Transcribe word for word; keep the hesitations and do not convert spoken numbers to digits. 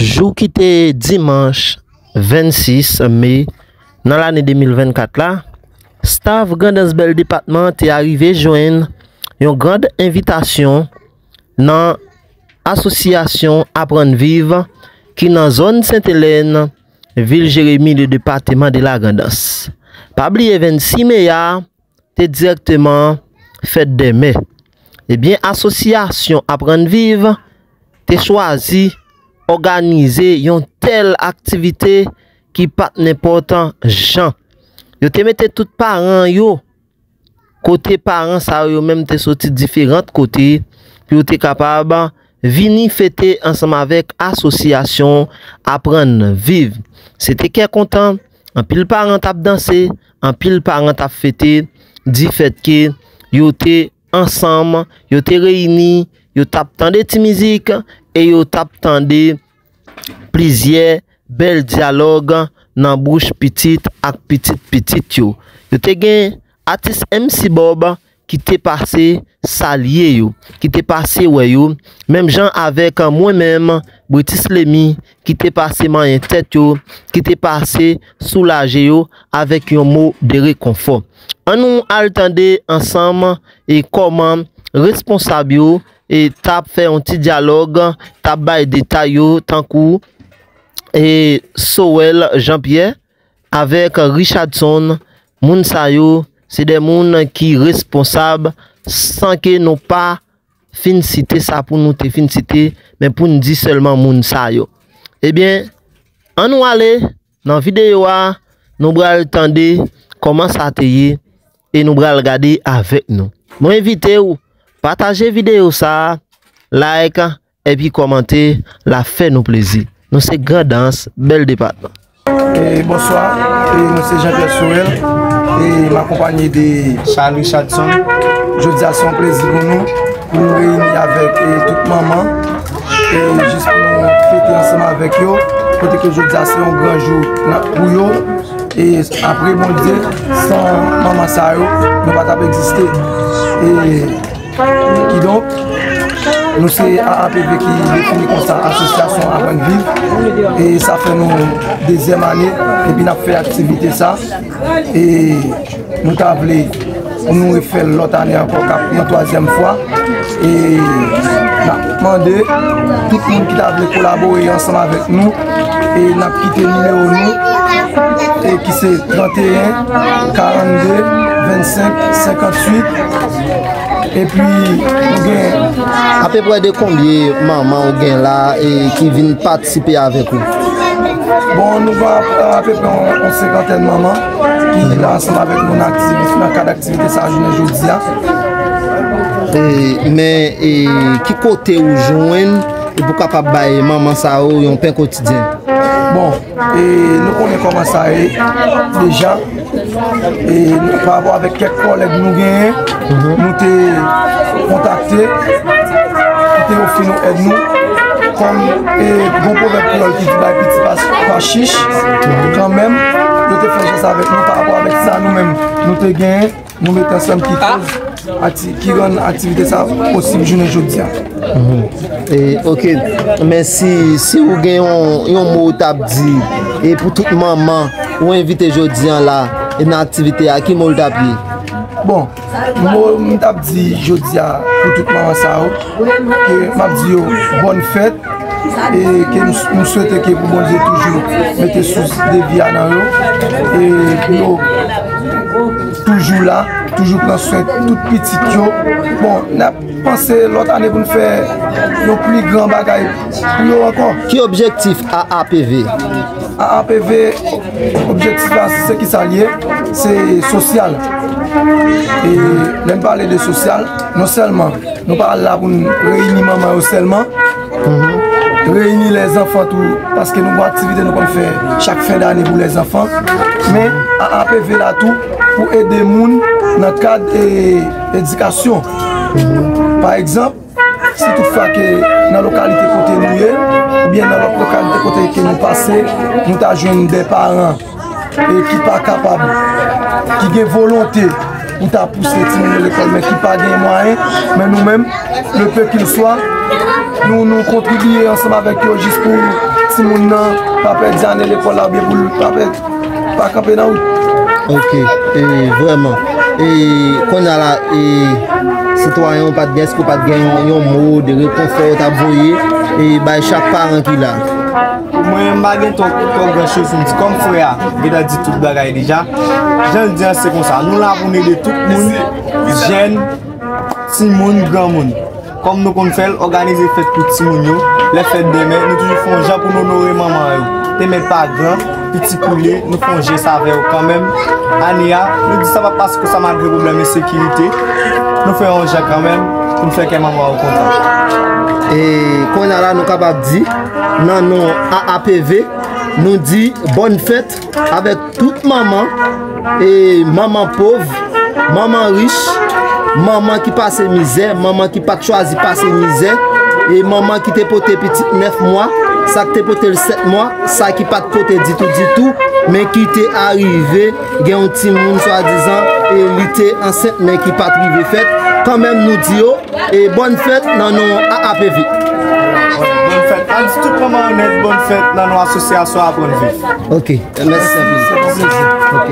Jou ki te dimanch vennsis me nan lane de mil vennkat la, staff Grandans Bèl Depatman te arive jwenn yon grand envitasyon nan asosyasyon Aprann Viv ki nan zòn Sent Elèn, vil Jeremi, le depatman de la Grandans. Pa bliye vennsis me a, te dirèkteman fèt dè mè. Ebyen, asosyasyon Aprann Viv te chwazi òganize yon tèl aktivite ki pa t nenpòt jan. Yo te mete tout paran yo, kote paran sa yo menm te soti diferan kote, pou yo te kapab vini fete ansanm avèk asosyasyon Aprann Viv. Se te kè kontan, anpil paran t ap danse, anpil paran t ap fete, difèt ke yo te ansanm, yo te reyini, yo t ap tande ti mizik e yo t ap tande plizyè bèl dyalòg nan bouch pitit ak pitit pitit yo. Yo te gen atis M C Bob ki te pase salye yo, ki te pase wè yo, menm jan avèk mwen menm, Britis Lemi, ki te pase manyen tèt yo, ki te pase soulaje yo avèk yon mo de rekonfò. Ann nou al tande ansanm e kòman responsab yo e t ap fè yon ti dyalòg, t ap bay detay yo tankou e Sowèl Jean Pierre avèk Richardson, moun sa yo, se de moun ki responsab san ke nou pa fin site sa pou nou te fin site, men pou n di sèlman moun sa yo. Ebyen, ann nou ale nan videyo a, nou pral tande kòman sa te ye e nou pral gade avèk nou. Mwen envite w pataje videyo sa a, like, epi kòmante, l ap fè nou plezi. Nou se Grandans, bèl depatman. E, bonswa, e, mwen se Jean Pierre Sorel, e, m akonpanye de Charles Richardson. Jodi a se yon plezi pou nou, pou nou reyini avèk, e, tout manman, e, jis pou nou fete ansanm avèk yo, kote ke jodi a se yon gran jou nan, pou yo. E apre Bondye, san manman sa yo, nou pa t ap egziste. E kidonk, nou se A A P V ki defini konsa, Asosyasyon Aprann Viv. E sa fè nou dezyèm ane, epi n ap fè aktivite sa. E nou ta vle pou nou refè l lòt ane ankò, k ap yon twazyèm fwa. E n ap mande tout moun ki ta vle kolabore ansanm avèk nou, e n ap kite nimewo nou, e ki se tranteyen, karannde, vennsenk, senkantuit. Epi, nou gen apeprè de konbyen manman ou gen la e ki vin patisipe avèk ou? Bon, nou gen ap-, apeprè yon, yon senkantèn manman ki la ansanm avèk nou nan aktivi-, nan kad aktivite sa jounen jodi a. E, men, e, ki kote ou jwenn e pou kapab bay manman sa yo yon pen kotidyen? Bon, e nou konnen kòman sa ye deja. E nou, pa rapò avèk kèk kòlèg nou genyen, nou te kontakte, ki te ofri nou èd nou. Kòm, e, gon pwovèb kreyòl ki di bay piti pa, pa chich, kanmenm, yo te fè jès avèk nou pa rapò avèk sa nou menm nou te genyen. Nou mete ansanm ki koz akti-, ki rann aktivite sa posib jounen jodi a. E, ok. Men si, si ou gen yon, yon mo ou t ap di, e pou tout manman ou envite jodi an la, e nan aktivite a, ki mo l t ap ye? Bon, mo m t ap di jodi a pou tout manman sa yo, ke m ap di yo bòn fèt, e ke m, m swete ke pou Bondye toujou mete sous de vi a nan yo, e pou yo toujou la, toujou pran swen tout pitit yo. Bon, n ap panse lòt ane pou n fè yon pli gran bagay pou yo ankò. Ki objektif A A P V? A A P V, objektif la, se ki sa l ye? Se sosyal. E lè n pale de sosyal, non sèlman nou pa la pou n reyini manman yo sèlman, reyini lèzanfan tou, paske nou gen aktivite nou konn fè chak fen dane pou lèzanfan. Men, A A P V la tou pou ede moun nan kad, e, edikasyon. Pa egzanp, si toutfwa ke nan lokalite kote nou ye, oubyen nan lòt lokalite kote ke nou pase, nou ta jwenn de paran e ki pa kapab, ki gen volonte pou ta pouse timoun yo lekòl, men ki pa gen mwayen, men nou menm, le peu qu'il soit, nou, nou kontribiye ansanm avèk yo jis pou timoun nan pa pèdi ane lekòl la oubyen pou l pa pèdi, pa kanpe nan wout. Ok, e, vrèman. E, kounye a la, e, sitwayen ou pa t gen, èske ou pa t gen yon, yon mo de rekonfò ou t ap voye, e, bay chak paran ki la? Mwen, m pa gen twò, twò gran choz pou m di. Kòm frè a gentan di tout bagay deja, jan l di an, se konsa. Nou la pou n ede tout moun, jèn, timoun, granmoun. Kòm nou konn fè l, òganize fèt pou timoun yo. Lè fèt demen, nou toujou fè yon jan pou n onore manman yo. Te mèt pa gran, piti koule, nou fè yon jès avè yo kanmenm. Ane a, nou di sa p ap pase konsa malgre pwoblèm ensekirite. Nou fè yon jan kanmenm pou n fè kè manman yo kontan. E kounye a la, nou kapab di, nan non A A P V, nou di bòn fèt avèk tout manman, e manman pòv, manman rich, manman ki pase mizè, manman ki pa t chwazi pase mizè, e manman ki te pote pitit nèf mwa, sa k te pote l sèt mwa, sa ki pa t pote ditou, ditou, men ki te arive gen yon timoun swadizan, e li te ansent, men ki pa t rive fèt. Kanmenm, nou di yo, e bòn fèt nan non A A P V. Bòn fèt. An di tout manman yo nèt, bòn fèt nan non asosyasyon Aprann Viv. Ok, mèsi anpil. Ok.